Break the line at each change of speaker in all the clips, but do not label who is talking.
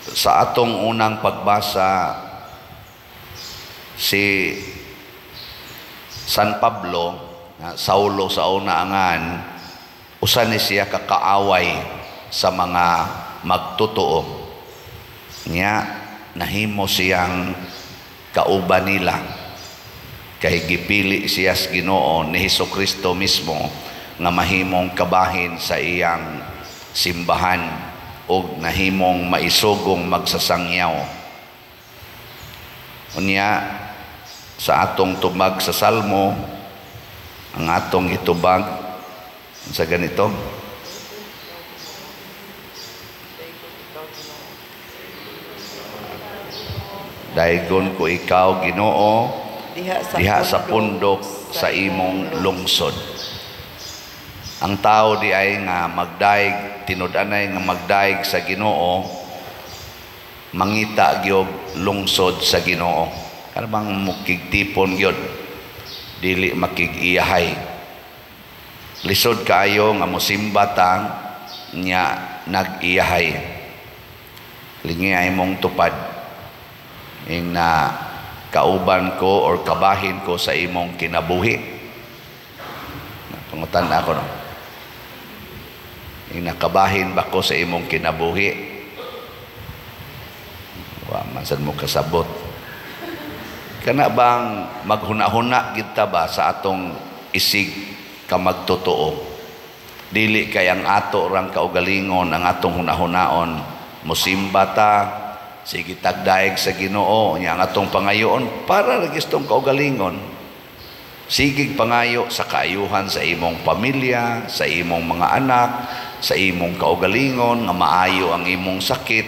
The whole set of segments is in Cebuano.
Sa atong unang pagbasa, si San Pablo, Saulo sa una angan, usa ni siya kakaaway sa mga magtotoo. Nya nahimo siyang kauban nila kay gipili siya sa Ginoo ni Hesus Kristo mismo nga mahimong kabahin sa iyang simbahan og nahimong maisugong magsasangyaw. Unya sa atong tubag sa Salmo, ang atong itubag sa ganito, "Daygon ko ikaw, Ginoo, diha sa pundok sa imong lungsod." Ang tao di ay nga magdaig, tinud-anay nga magdaig sa Ginoo, mangita gyud lungsod sa Ginoo. Kana bang mukigtipon gyud, dili makig-iyahay. Lisod kaayo nga mosimba ta nya nag-iyahay. Lingi ay mong tupad ing na kauban ko or kabahin ko sa imong kinabuhi. Pangutan ako, no? Ing nakabahin ba ko sa imong kinabuhi? Wa man sad mo kasabot. Kana bang maghuna-huna kita ba sa atong isig kamagtotoo? Dili kay ang ato rang kaugalingon, ang atong hunahunaon, musimba ta, sige tagdaig sa Ginoo, nya ang atong pangayoon para ra gistong kaugalingon. Sigig pangayo sa kaayuhan sa imong pamilya, sa imong mga anak, sa imong kaugalingon, nga maayo ang imong sakit.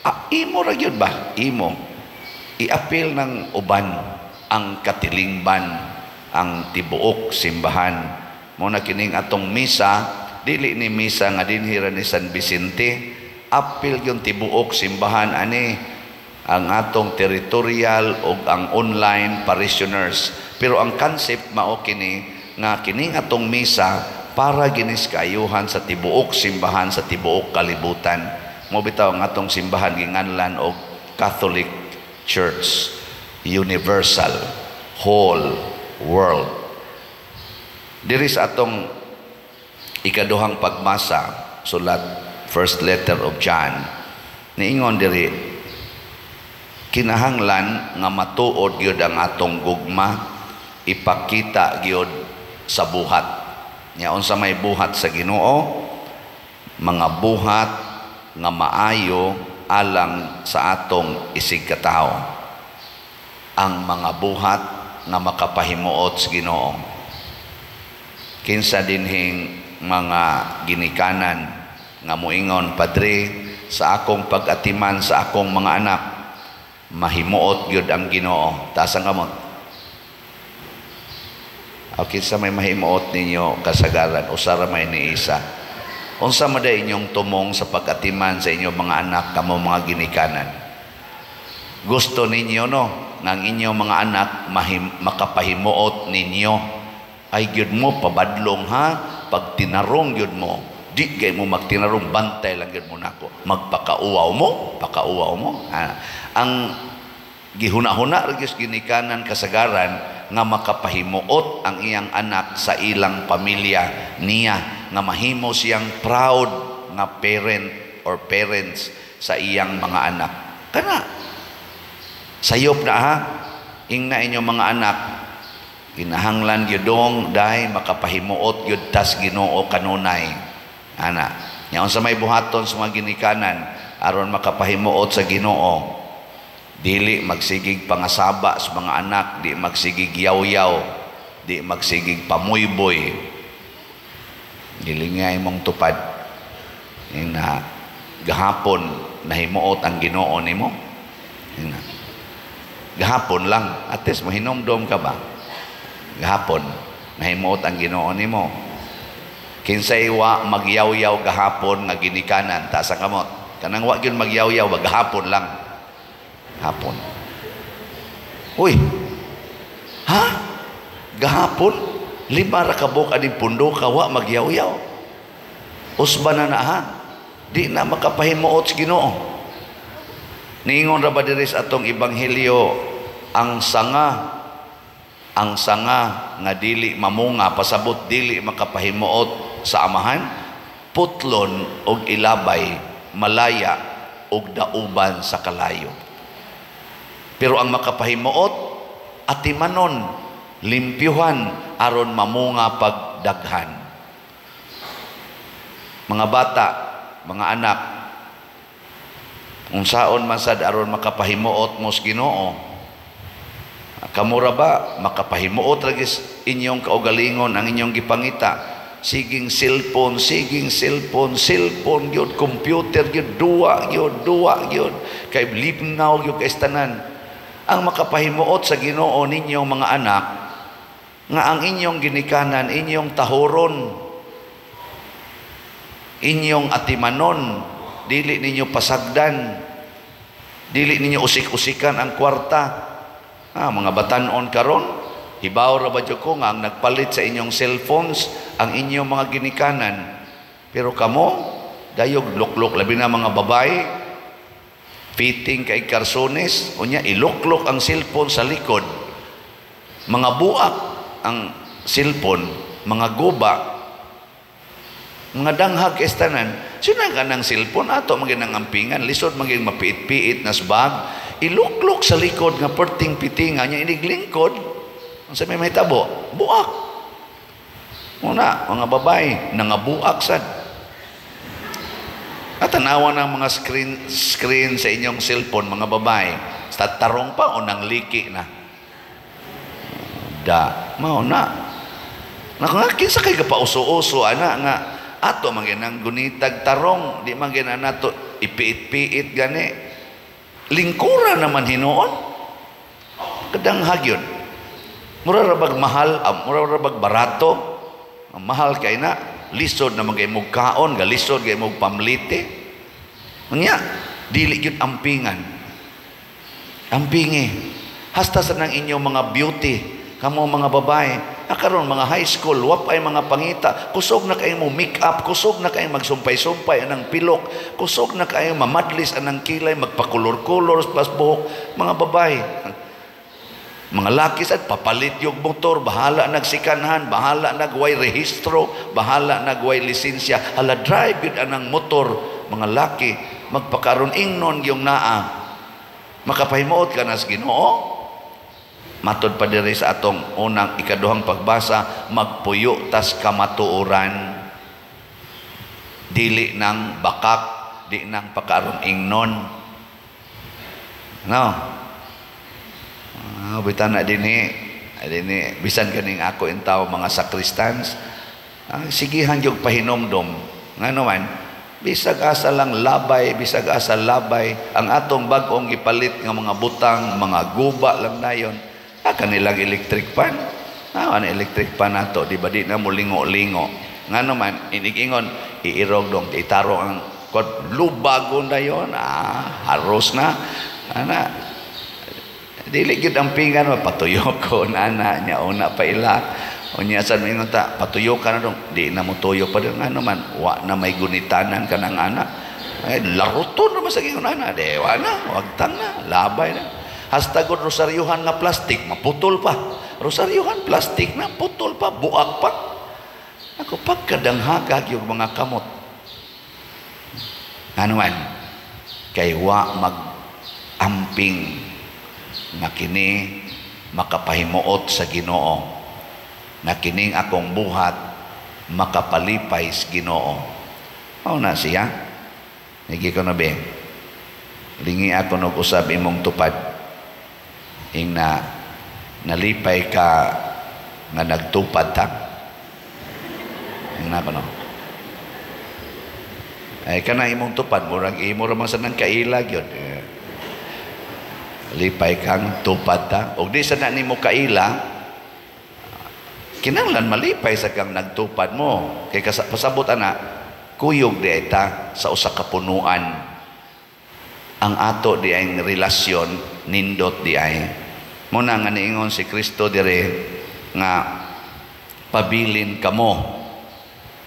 Ah, imo ra gyud ba? Imo. Iapil ng uban ang katilingban, ang tibuok simbahan. Mo na kining atong misa, dili ni misa nga dinhi ra ni San Vicente, apil yung tibuok simbahan ani, ang atong territorial o ang online parishioners. Pero ang concept mao kini nga kining atong misa para ginis kaayuhan sa tibuok simbahan sa tibuok kalibutan. Mo bitaw ang atong simbahan ginganlan og Catholic Church Universal, whole world. Diri sa atong ikaduhang pagmasa, sulat first letter of John, niingon diri, kinahanglan nga matuod gyud ang atong gugma, ipakita gyud sa buhat. Nya unsa may buhat sa Ginoo? Mga buhat nga maayo alang sa atong isig katawo. Ang mga buhat nga makapahimuot sa Ginoo. Kinsa dinhing mga ginikanan nga moingon, "Padre, sa akong pag-atiman sa akong mga anak, mahimuot gyud ang Ginoo"? Taas ang kamot. O kinsa may mahimuot ninyo kasagaran, usa ra may ni isa. Unsa man day inyong tumong sa pag-atiman sa inyong mga anak, kamo mga ginikanan? Gusto ninyo, no, nga ang inyong mga anak makapahimuot ninyo. Ay gyud mo pabadlong ha, pag tinarong gyud mo, di gay mo magtinarong, bantay lang gyud mo nako. Magpakauwaw mo, pakauwaw mo. Ha? Ang gihuna-huna ra gyud ginikanan kasagaran nga makapahimuot ang iyang anak sa ilang pamilya niya, nga mahimo siyang proud nga parent or parents sa iyang mga anak. Kana sayop na ha, ingna inyong mga anak, kinahanglan gyudong dai makapahimuot gyud tas Ginoo kanunay. Ana, nya unsa may buhaton sa mga ginikanan aron makapahimuot sa Ginoo? Dili magsigig pangasaba sa mga anak, di magsigig yaw-yaw, di magsigig pamuyboy. Dili nga imong tupad. Ing na gahapon nahimuot ang Ginoo nimo. Ing na gahapon lang, at least mahinomdom ka ba? Gahapon nahimuot ang Ginoo nimo. Kinsay wa magyaw-yaw gahapon nga ginikanan, taas ang kamot. Kanang wa gyud magyaw-yaw, gahapon lang. Hapon. Uy. Ha? Gahapon 5 ra ka buok aning pundo ka wa magyaw-yaw. Usba na na ha. Di na makapahimuot sa Ginoo. Niingon ra ba diri sa atong ebanghelyo, ang sanga nga dili mamunga, pasabot dili makapahimuot sa Amahan, putlon og ilabay, malaya og dauban sa kalayo. Pero ang makapahimuot, atimanon, limpyuhan aron mamunga pagdaghan. Mga bata, mga anak, unsaon man sad aron makapahimuot mo sa Ginoo? Kamura ba makapahimuot ra inyong kaugalingon ang inyong gipangita? Siging cellphone, siging cellphone, cellphone gyud, computer gyud, duwa gyud, duwa gyud, kay lipnaw gyud kay tanan. Ang makapahimuot sa Ginoo ninyong mga anak, nga ang inyong ginikanan, inyong tahoron, inyong atimanon, dili ninyo pasagdan, dili ninyo usik-usikan ang kwarta. Mga batanon karon, hibaw ra ba jud ko nga ang nagpalit sa inyong cellphones ang inyong mga ginikanan. Pero kamo, dayog luklok, labi na mga babae, fitting kay karsones, unya iluklok ang cellphone sa likod. Mga buak ang cellphone, mga guba, mga danghag estanan. Sino ka ng cellphone ato maging ang ampingan, lisod maging mapiit-piit na bag, iluklok sa likod nga perting pitinga niya iniglingkod. Unsa may mahitabo? Buak. Una, mga babae nangabuak sad. At tanawa ng mga screen screen sa inyong cellphone, mga babae, sa tarong pa o nang liki na. Da, mao na. Naku nga, kinsa kay kapauso-uso ana nga ato man ginang gunitag tarong, di man gina nato ipiit-piit gani. Lingkuran naman hinuon. Kadanghag yun. Mura ra bag mahal, mura ra bag barato. Ang mahal kay na, lisod na magay mog kaon, galisod kay mog pamlite. Unya, dili gyud ampingan. Ampingi. Hasta sa nang inyong mga beauty, kamo mga babae, karon mga high school, wap ay mga pangita, kusog na kayo mo make up, kusog na kayo magsumpay-sumpay anang pilok, kusog na kayo mamadlis anang kilay, magpakulor-kulor pas buhok, mga babae. Mga laki sad papalit yung motor, bahala nagsikanhan, bahala nagway rehistro, bahala nagway lisensya, hala drive yun anang motor, mga laki, magpakaron ingnon yung naa. Makapahimuot ka na sa Ginoo. Matod pa diri sa atong unang ikaduhang pagbasa, magpuyo tas kamatuoran. Dili nang bakak, di nang pakaron ingnon. No? Bitan na dinhi, dinhi bisan kaning ako intaw mga sakristans, sigihan gyud pahinomdom. Ngano man, bisag asa lang labay, bisag asa labay, ang atong bag-ong gipalit nga mga butang, mga guba lang dayon. Kanilang electric pan. Ano electric pan nato, di ba di na mo lingo-lingo. Ngano man, inigingon, iirog dong, itaro ang lubagon dayon, haros na. Ana, dili gyud ang pingan, patuyo ko nana nya una pa ila. Unya sa mingon ta, patuyo ka na dong, di na mo tuyo pa dong. Ngano man, wa na may gunitanan ka ng ana. Ay, laruton naman sa gingon ana, di wa na, wagtang na, labay na. Hasta god rosaryuhan nga plastic, maputol pa. Rosaryuhan plastic na, putol pa, buak pa. Ako pagkadanghagag yung mga kamot. Ano man, kay wa mag-amping na kini makapahimuot sa Ginoo, na kining akong buhat makapalipay sa Ginoo. Mao na siya. Higi ko na be. Lingi ako nog usab imong tupad. Ing na nalipay ka nga nagtupad ta. Ing na ko no. Ay kana imong tupad murag imo ra man sa nang kaila gyud. Lipay kang tupad ta. Og di sa na nimo kaila, kinahanglan malipay sa kang nagtupad mo. Kay pasabot ana, kuyog di ay ta sa usa ka punuan. Ang ato di ay relasyon nindot di ay. Muna nga niingon si Kristo dire nga pabilin kamo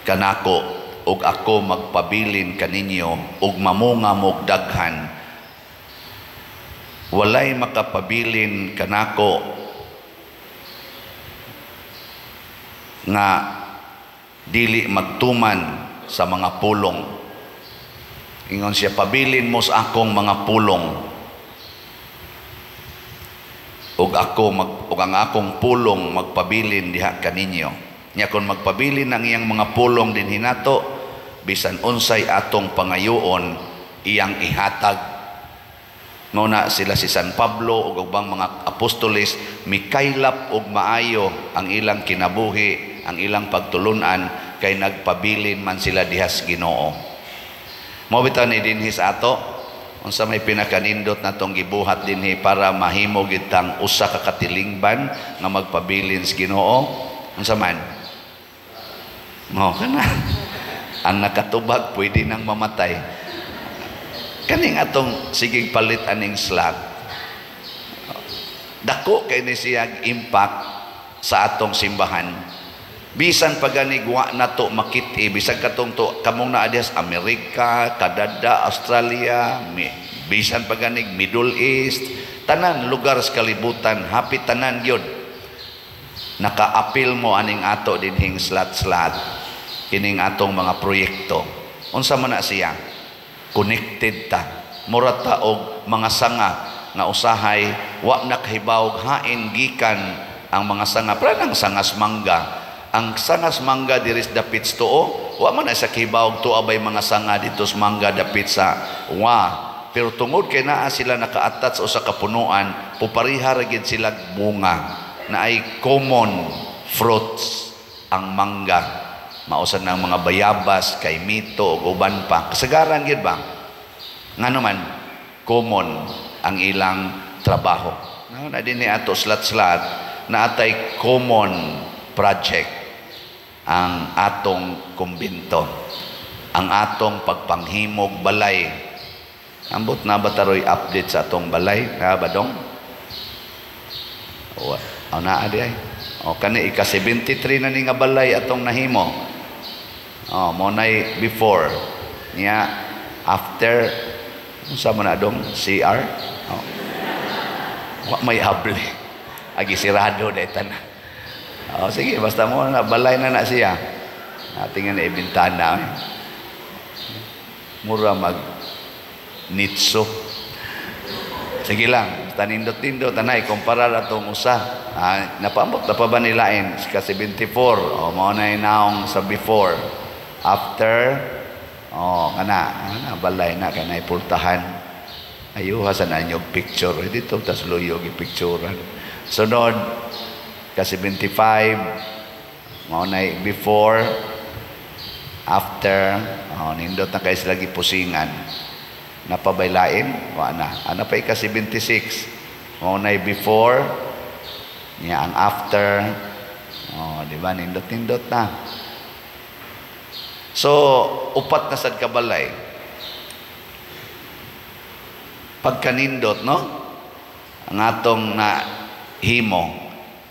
kanako ug ako magpabilin kaninyo ug mamunga mog daghan. Walay makapabilin kanako nga dili magtuman sa mga pulong. Ingon siya, pabilin mo sa akong mga pulong ug ako ug ang akong pulong magpabilin diha kaninyo. Nya kon magpabilin ang iyang mga pulong dinhi nato, bisan unsay atong pangayoon iyang ihatag. Mao na sila si San Pablo ug ubang mga apostoles mikaylap og maayo ang ilang kinabuhi, ang ilang pagtulunan, kay nagpabilin man sila diha sa Ginoo. Mao bitaw ni dinhi sa ato, unsa may pinakanindot natong gibuhat dinhi para mahimo gid tang usa ka katilingban nga magpabilin sa Ginoo? Unsa man? Mao kana. Ang nakatubag pwede nang mamatay. Kaning atong siging palit aning slot, dako kay ni siya impact sa atong simbahan. Bisan pa gani wa nato makit-i, bisan katong to kamong naa diha sa Amerika, Canada, Australia, bisan pa gani Middle East, tanan lugar sa kalibutan, hapit tanan gyud. Nakaapil mo aning ato dinhing slot-slot kining atong mga proyekto. Unsa man na siya? Connected ta. Mura ta og mga sanga nga usahay wa nakahibaw hain gikan ang mga sanga. Pero ang sangas mangga, ang sangas mangga diri sa dapit sa tuo, wa man na sa kahibaw tuo bay mga sanga dito sa mangga dapit sa wa. Pero tungod kay naa sila naka-attach sa usa ka punuan, pupariha ra gid sila bunga na ay common fruits ang mangga. Mausan ng mga bayabas, kay mito ug uban pa. Kasagaran gid ba? Ngano man common ang ilang trabaho. No, na dinhi ato slat-slat na atay common project ang atong kumbinto, ang atong pagpanghimog balay. Ambot na ba taroy update sa atong balay? Na ba dong? O, naa di ay. O kani ika 73 na ni nga balay atong nahimo. O mo nay before niya, after. Unsa man na dong CR? O. Wa may hable. Agi sirado dai tanan. O sige, basta mo na balay na na siya. Ating nga ibintana. Mura mag nitso. Sige lang, basta nindot-nindot tanay kumpara atong usa. Ah, napaambot na pa ba nilain ka 74? O mao na naong sa before. After, oh kana, ana balay na kanay pultahan. Ayuha sa nanyo picture dito tas luyo gi picturean. Sunod ka 75, mao na before, after. Oh, nindot na kay sila gipusingan. Napabaylain, wa na. Ana pa ika 76, mao na before niya ang after. Oh, di ba nindot-nindot na. So upat na sad ka balay. Pagkanindot, no? Ang atong na himo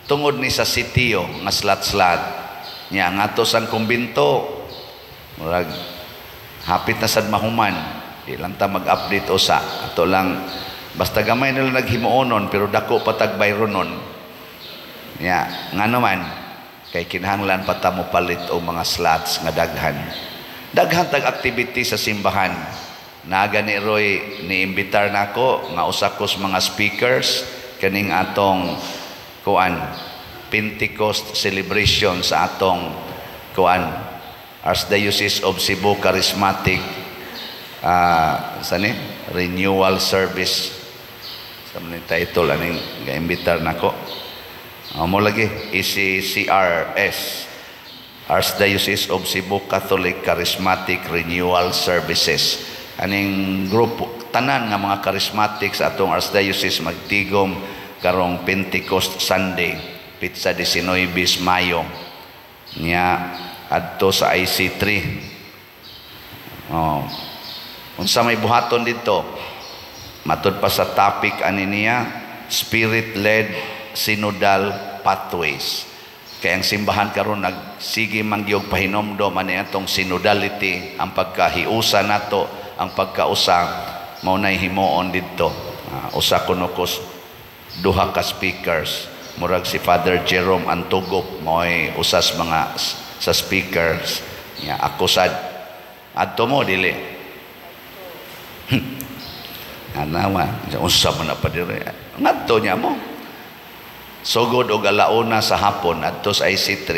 tungod ni sa sitio nga slat-slat niya ang ato sang kumbinto, murag hapit na sad mahuman. Di lang ta mag-update usa. Ato lang basta gamay nila naghimuonon pero dako pa tag bayronon. Nya ngano man kay kinahanglan pa ta mo palit og mga slots nga daghan. Daghan tag activity sa simbahan. Naga ni Roy niimbitar nako nga usa ko sa mga speakers kaning atong kuan Pentecost celebration sa atong kuan Archdiocese of Cebu Charismatic sani Renewal Service sa mga title aning gaimbitar nako. Mo lagi ECCRS, Archdiocese of Cebu Catholic Charismatic Renewal Services. Aning grupo tanan nga mga charismatic sa atong archdiocese magtigom karong Pentecost Sunday, pitsa 19 Mayo niya adto sa IC3. Oh. Unsa may buhaton dito? Matud pa sa topic ani niya, Spirit-led Synodal Pathways. Kaya ang simbahan karon nagsige man gyud pahinomdom ani atong synodality, ang pagkahiusa nato, ang pagkausa, mao nay himuon didto. Usa kuno kos duha ka speakers, murag si Father Jerome Antugop mo'y usas mga sa speakers nya. Ako sad. Adto mo, dili? Anawa, unsa man na pa dire? Ngadto niya mo. Sugod og 1:00 sa hapon adto sa IC3.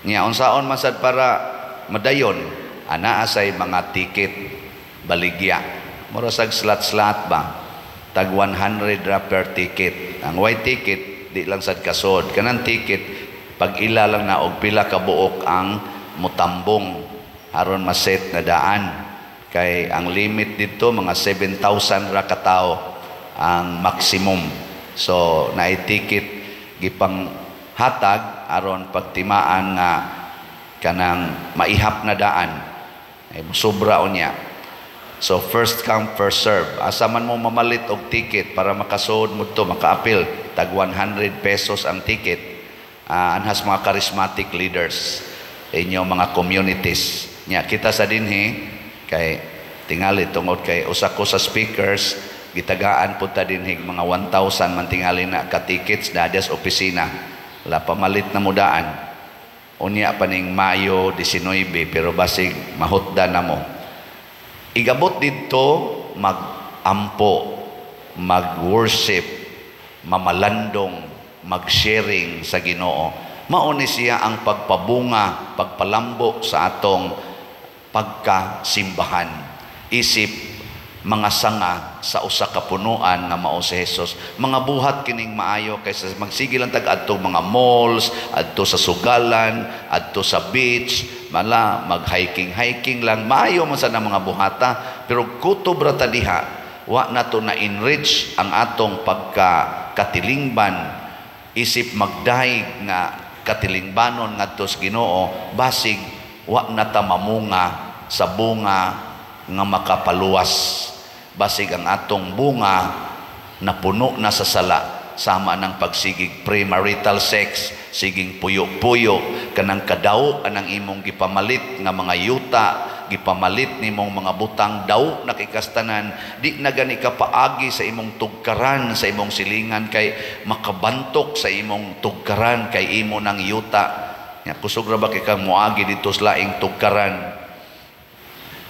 Nya unsaon man sad para madayon? Anaa say mga ticket baligya. Mura sag slot-slot ba? Tag 100 ra per ticket. Ang white ticket di lang sad kasod. Kanang ticket pag ila lang na og pila ka buok ang mutambong aron maset na daan. Kay ang limit dito mga 7,000 ra ka tawo ang maximum. So naay ticket gipang hatag aron pagtimaan nga kanang maihap na daan ay sobra unya. So first come, first serve. Asa man mo mamalit og ticket para makasuod mo to, makaapil, tag 100 pesos ang ticket. Anhas mga charismatic leaders inyong mga communities. Nya kita sa dinhi kay tingali tungod kay usa ko sa speakers, gitagaan pud ta dinhi mga 1,000 man tingali na ka tickets na sa opisina. La pamalit na mudaan. Unya pa ning Mayo 19, pero basig mahutda na mo. Igabot didto mag-ampo, mag-worship, mamalandong, mag-sharing sa Ginoo. Mao ni siya ang pagpabunga, pagpalambo sa atong pagkasimbahan. Isip mga sanga sa usa ka punuan nga mao si Jesus. Mga buhat kining maayo kaysa magsige lang tag adto mga malls, adto sa sugalan, adto sa beach, mala mag-hiking hiking lang. Maayo man sa mga buhata, pero kutob ra ta diha, wa nato na enrich ang atong pagka katilingban isip magdahig nga katilingbanon ngadto sa Ginoo. Basig wa na ta mamunga sa bunga nga makapaluwas. Basig ang atong bunga napuno na sa sala, sama ng pagsigig premarital sex, siging puyo-puyo, kanang kadaw anang imong gipamalit nga mga yuta, gipamalit nimong mga butang, daw nakikastanan, di na gani ka paagi sa imong tugkaran, sa imong silingan, kay makabantok sa imong tugkaran kay imo ng yuta. Nya kusog ra ba kay kang moagi dito sa laing tugkaran?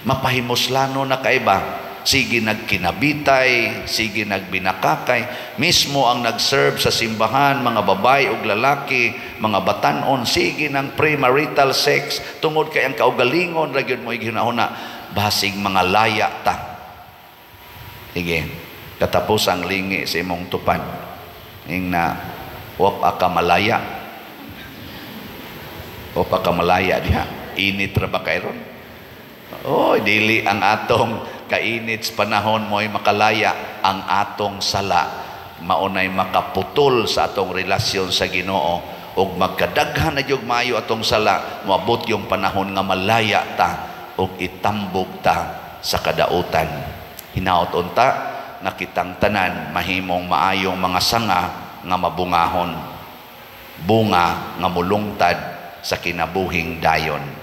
Mapahimuslano na kaiba. Sige nagkinabitay, sige nagbinakakay. Mismo ang nag-serve sa simbahan, mga babae ug lalaki, mga batanon, sige ng premarital sex, tungod kay ang kaugalingon ra gyud mo ginahuna, basig mga laya ta. Sige, katapos ang lingi sa imong tupad. Ing na, wa pa ka malaya. Wa pa ka malaya diha. Init ra ba kay ron? Oh, dili ang atong kainit sa panahon mo'y makalaya, ang atong sala maunay makaputol sa atong relasyon sa Ginoo. Ug magkadaghan na jud maayo atong sala, moabot yung panahon nga malaya ta ug itambog ta sa kadautan. Hinaot unta nga kitang tanan mahimong maayong mga sanga nga mabungahon, bunga nga mulungtad sa kinabuhing dayon.